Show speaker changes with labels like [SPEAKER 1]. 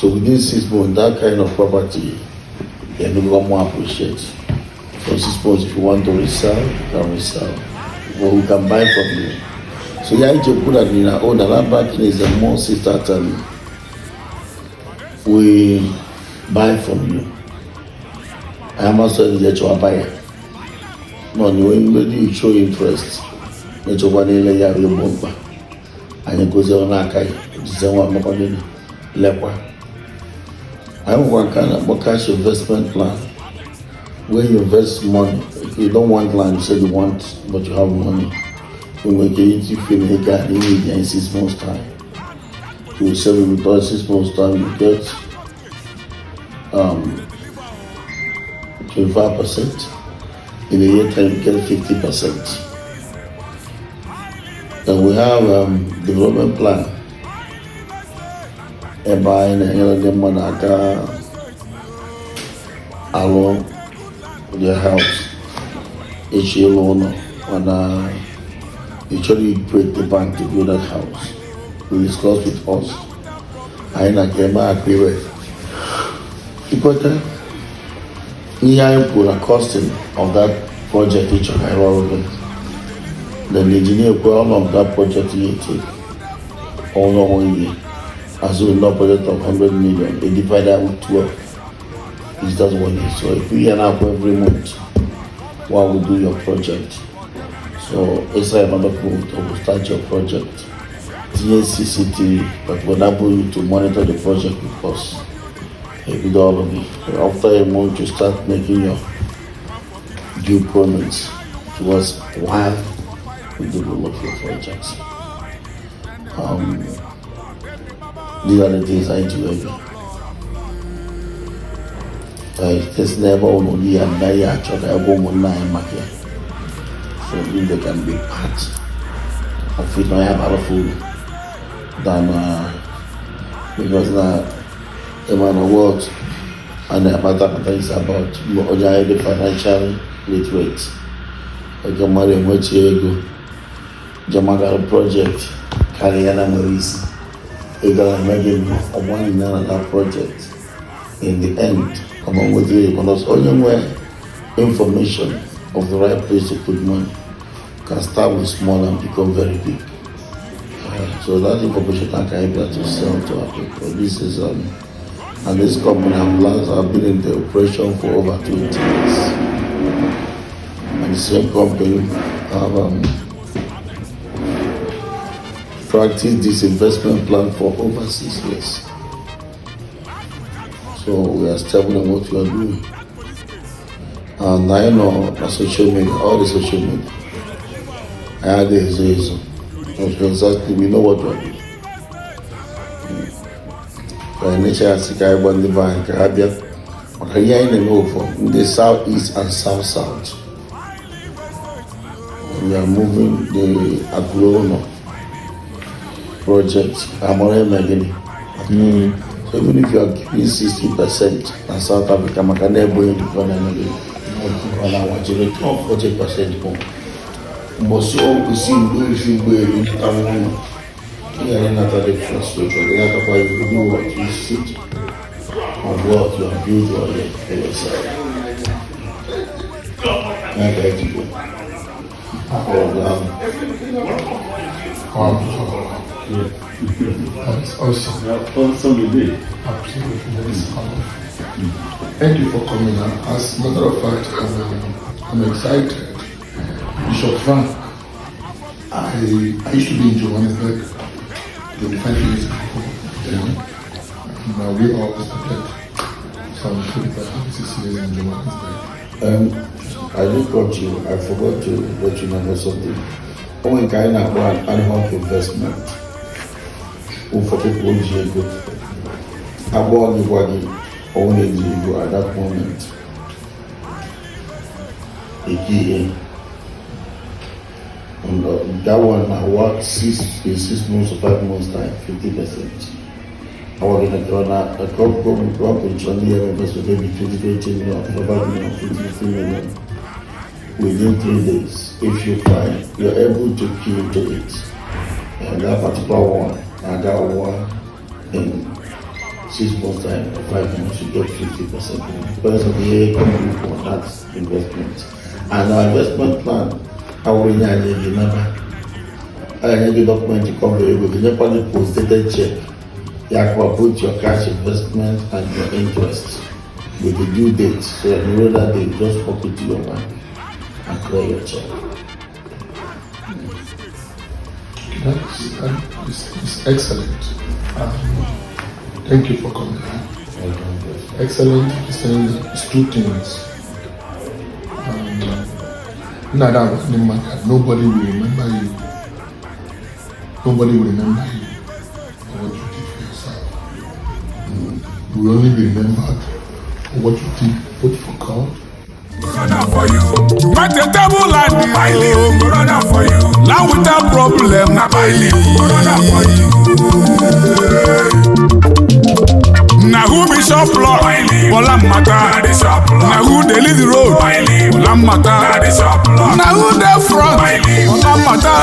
[SPEAKER 1] So within 6 months, that kind of property can become more appreciate. So 6 months, if you want to resell, you can resell. But we can buy from you. So yeah, you put that in our own land banking is a more is that we buy from you. I am also the actual buyer. No, when you show interest, nechekwa niile ya bụ igbo mkpa anyị gozie ọnụ aka ya jizie nwa amakwa gịnị lekwa. Anyị nwekwa nke a na-akpọ cash investment plan, where you invest money. If you don't want land, you say you want, but you have money, you nwere ike iji na ego a n'ime ya in 6 months time. You will save it with us. 6 months time, you get 25%. In a year time, you get 50%. Then we have development plan, ebe anyị na-enyere ndị mmadụ aka alụ their house. Echi ịlụ ụlọ, mana ị chọrọ break the bank to build that house, you discuss with us. Anyị na ka eme agreement, ikweta ihe anyị kwuru na costing of that project ị chọrọ ịrụ ọrụ gị. Then the engineer kwe all of that project you take all one year, assume no project of 100 million, they divide that with 12, is that one year. So if we are up every month while we do your project, so inside another month we will start your project, tinye CCTV that will enable you to monitor the project with us. Ebido ọrụ gị, after a month you start making your due payments towards while we develop your project. These are the things I do every site n'ebe ụlọ ndị ya anaghị achọ ka ebe ụmụnne anyị maka ya, so if they can be part of it, na ya bara uru than because na ịma na wealth a na-akpata akpata is about onye anyị dị financially literate. Oge mmadụ enwechi ego jemagara project karịa na nwere isi ego na eme gịnị ọgbanye na that project. In the end, ọma nweta ego, mana onye nwe information of the right place to put money can start with small and become very big. So that information I can able to sell to our people. This is and this company have been in the operation for over 20 years. And the same company have practiced this investment plan for over 6 years. So we are stable in what we are doing. And I know na social media, all the social media, I had ezo ezo. Exactly, we know what we are doing. Ka anyị necha asị ka anyị gwa ndị be anyị ka ha bịa maka ihe anyị na-eme ụfọ ndị South East and South South. We are moving the Agro project. Amara eme gịnị? So even if you are giving 60% na South Africa, maka na ebe onye dịkọ na-eme gịnị? Ọ na-awajiri return 40% bụ mbọsị isi mgbe isi ụgbọelu nata ụlọ, ị ghara ịnata dị frustrated. Ịnatakwa, you do what you sit on what you have built for yourself. Ya ka eji bụ
[SPEAKER 2] Wow. That's awesome.
[SPEAKER 3] Yeah, awesome indeed.
[SPEAKER 2] Absolutely. That is powerful. Thank you for coming. As a matter of fact, I'm excited. Bishop Frank, I used to be in Johannesburg 25 years ago. Then, and we all started some 25, 26 years in Johannesburg.
[SPEAKER 1] I did got you. I forgot to let you know something. Onwe nke anyị na-akpọ an ad hoc investment. For people ji ego. Agbọọ gị gwa gị onwe na-eji ego at that moment. Eke in. And that one now work six in 6 months or 5 months time, 50%. I work in a corner, a company, investment maybe 20, 20 million, 5 million, 50, 50 million within 3 days. If you find you're able to key into it, and that particular one, I got one in 6 months time or 5 months, you get 50%. Depends on the economy for that investment. And our investment plan, awụrụ nye anyị gị naba, a ga-enye gị document cover ego gị, nyekwa gị post-dated check ya kwa both your cash investment and your interest with the due date, so that you know that day you just pop it to your bank and clear your check.
[SPEAKER 2] That is excellent. Thank you for coming. Excellent is saying it's two things. Nada, nobody will remember you. Nobody will remember you for what you did for yourself. You will only be remembered for what you did both for God
[SPEAKER 3] Corona for you. You want a table land, buy leaf. Corona for you. Land without problem, na buy leaf. Corona for you. Na who be shop lord? Bola Mata. Na who dey lead the road? Bola Mata. Na who dey front? Bola Mata.